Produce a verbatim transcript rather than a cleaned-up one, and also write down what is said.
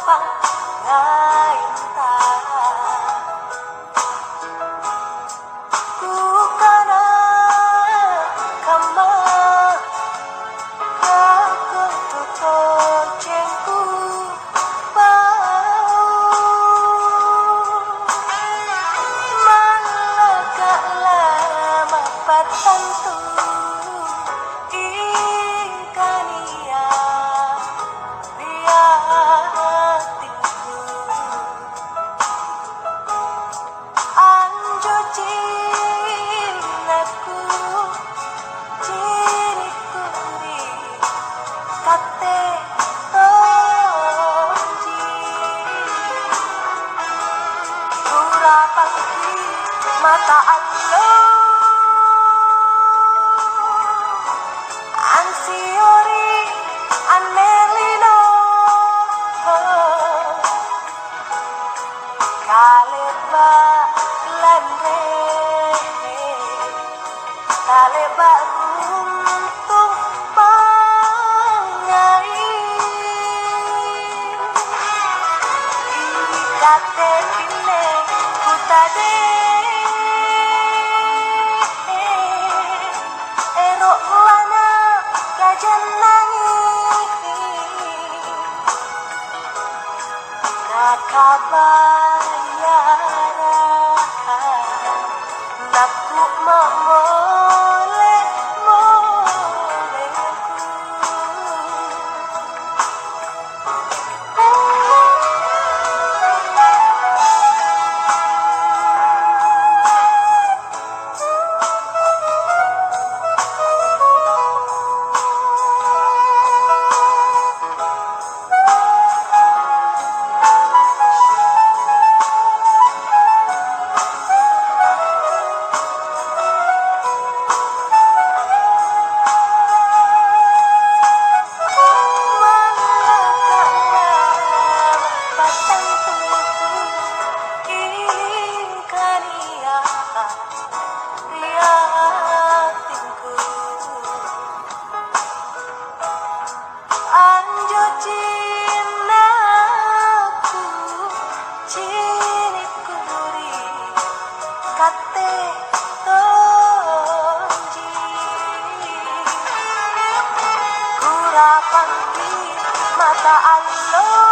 pangngainta. Kukana kamma Kakontu tojengku pau, mallaka lama pattantu ingkania ri atingku. Anjo cinnakku, cinikku ri katte tonji. Kurapangki mata allo, ansiori anne lino. Kale'ba' lanre, kale'ba' runtung pangngai. Ikatte pinne kutadeng, ero' lana' kajannangi. Nakabayara nakku ma'mole-moleku. Anjo cinnakku, cinikku ri katte tonji. Kurapangki mata allo.